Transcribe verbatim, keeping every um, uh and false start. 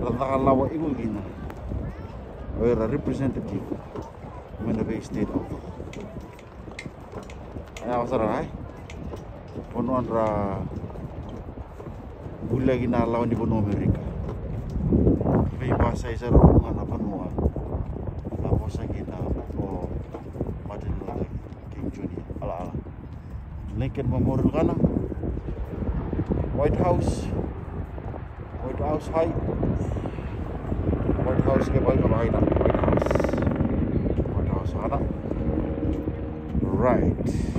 Ra caka lawa iko kina o ira representative mai na vei state of. Aya, au sara ai. Vanua dra bulia kina lawa ni vanua Amerika. Veivasai sara ga na vanua. Na vosa kina o Martin Luther King Junior. Ala, ala. Lincoln Memorial kana. White House. White House hai. White House ke bai ka bai na White House. White House kana. Right.